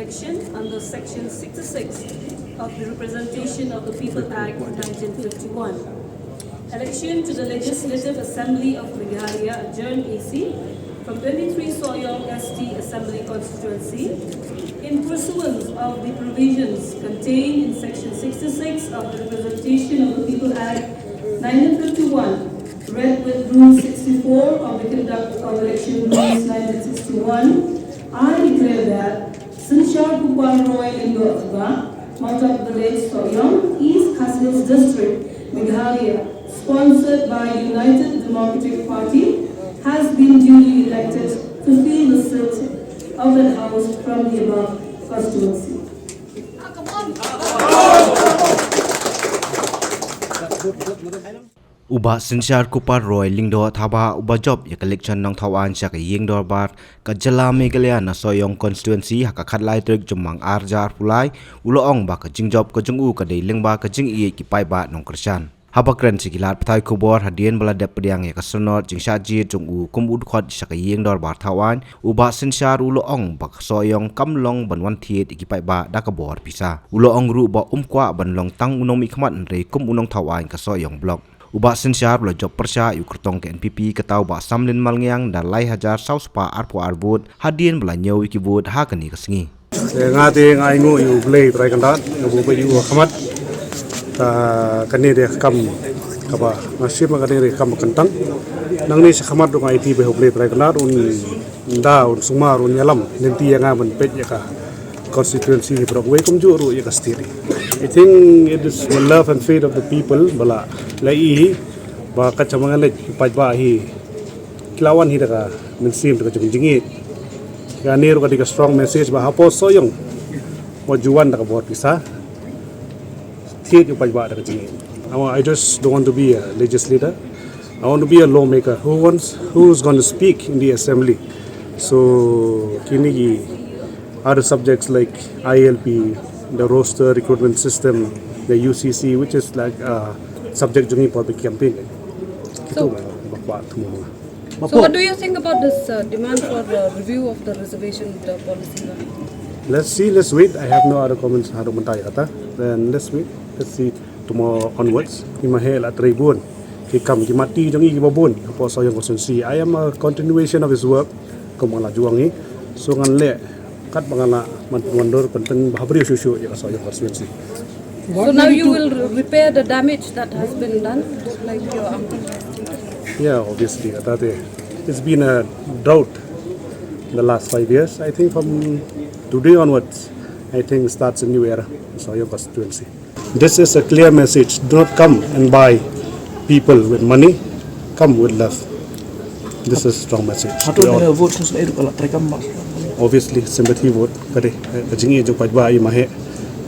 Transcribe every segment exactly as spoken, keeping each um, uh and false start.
Under Section sixty-six of the Representation of the People Act nineteen fifty-one. Election to the Legislative Assembly of Meghalaya, adjourned A C, from twenty-three Sohiong S T Assembly Constituency, in pursuance of the provisions contained in Section sixty-six of the Representation of the People Act nineteen fifty-one, read with Rule sixty-four of the Conduct of Election Rules nineteen sixty-one, I declare that Synshar Kupar Roy Lyngdoh Thabah, Mawtap Village, Sohiong, East Khasi Hills District, Meghalaya, sponsored by United Democratic Party, has been duly elected to fill the seat of that house from the above constituency. U Bah Synshar Kupar Roy Lyngdoh Thabah uba jop ïa ka election nongthaw aiñ sha ka ïing dorbar ka jylla Meghalaya na Sohiong Constituency ha ka khatlai tarik Jymmang arhajar arphew lai, u la ong ba ka jingjop ka jong u ka dei lyngba ka jingïeit ki paidbah nongkyrshan. Haba kren sha ki lad pathai khubor hadien ba la dep pdiang ïa ka sanad jingshah jied jong u kum u dkhot sha ka ïing dorbar thaw aiñ, u Bah Synshar u la ong ba ka Sohiong kam long ban wan thied ïa ki paidbah da ka bor pisa. U la ong ruh ba um kwah ban long tang u nongmihkhmat hynrei kum u nongthaw aiñ ka Sohiong Block. U Bah Synshar u la jop pyrshah ïa u kyrtong ka N P P kata u Bah Samlin Malngiang da lai hajar saw spah arphew ar vote hadien ba la ñiew ïa ki vote ha kane ka sngi. Te nga te nga ainguh ïa U Blei Trai Kynrad, nga buh beit ïa u ha khmat. Te kane dei ka kam kaba nga shim, kane dei ka kam ba kyntang. Nangne sha khmat ruh nga aiti ba U Blei Trai Kynrad un da, un sumar, un ïalam lynti ïa nga ban peit ïa ka constituency hi baroh kawei kumjuh ruh ïa ka state. I think it is the love and faith of the people ba la, la i hi ba kat shaba ngan leit ki paidbah hi ki la wan hi da ka mynsiem da ka jingïeit. Kane ruh ka dei ka strong message ba hapoh Sohiong wat ju wan da ka bor pisa, thied ïa u paidbah da ka jingïeit. I wa-, I just don't want to be a legislator. I want to be a lawmaker who wants, who's going to speak in the assembly. So kine ki other subjects like I L P, the roster recruitment system, the U C C, which is like a subject jong ngi for the campaign. Kitu ba, ba, ba, So what do you think about this uh, demand for uh, review of the reservation uh, policy? Let's see, let's wait. I have no other comments haduh mynta ïa kata. Then let's wait. Let's see tomorrow onwards. Ngi ma heh la trei bun ki kam ki mati jong ngi kiba bun hapoh Sohiong constituency. I am a continuation of his work kum ba la ju ong hi. So ngan leh kat ba nga lah ban pynwandur, ban pynbhabriew shuh shuh ïa ka Sohiong constituency. So now you will repair the damage that has been done, like your uncle has done. Yeah, obviously, kata te, it's been a drought in the last five years. I think from today onwards, I think starts a new era in Sohiong constituency. This is a clear message. Do not come and buy people with money. Come with love. This is a strong message. Hato da vote sa ïa ka la trekam ba. Obviously, sympathy vote ka dei ka jingïeit jong paidbah. I ma heh,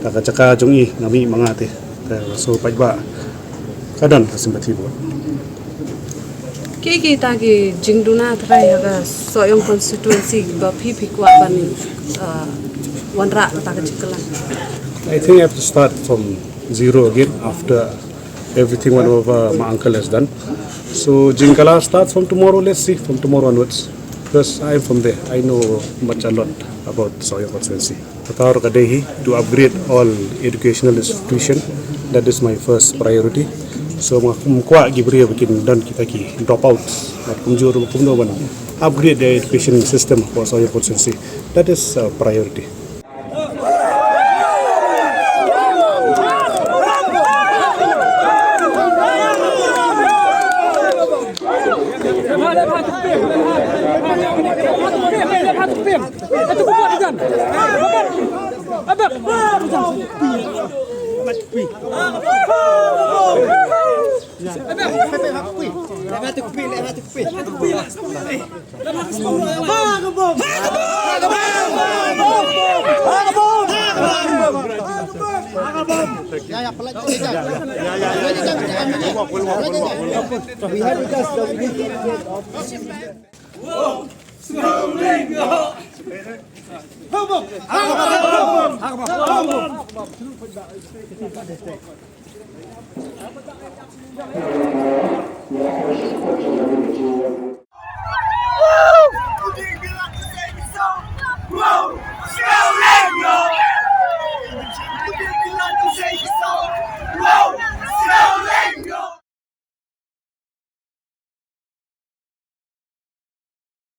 ka ka jaka jong i nga mih ma nga te. Ka so paidbah ka don ka sympathy vote. Ki ki ta ki jingduna trai ha ka Sohiong constituency ba phi phi kwah ban uh, wanrah ta ka jingkylla. I think I have to start from zero again after everything whatever my uncle has done. So jingkylla starts from tomorrow. Let's see from tomorrow onwards. Because I'm from there, I know much a lot about Sohiong constituency. Ka tawar ka dei hi to upgrade all educational institution. That is my first priority. So ma kum kwah ki briew ba kin don kita ki dropouts. Mat kum jur kum no ban upgrade the education system for Sohiong constituency. That is a priority.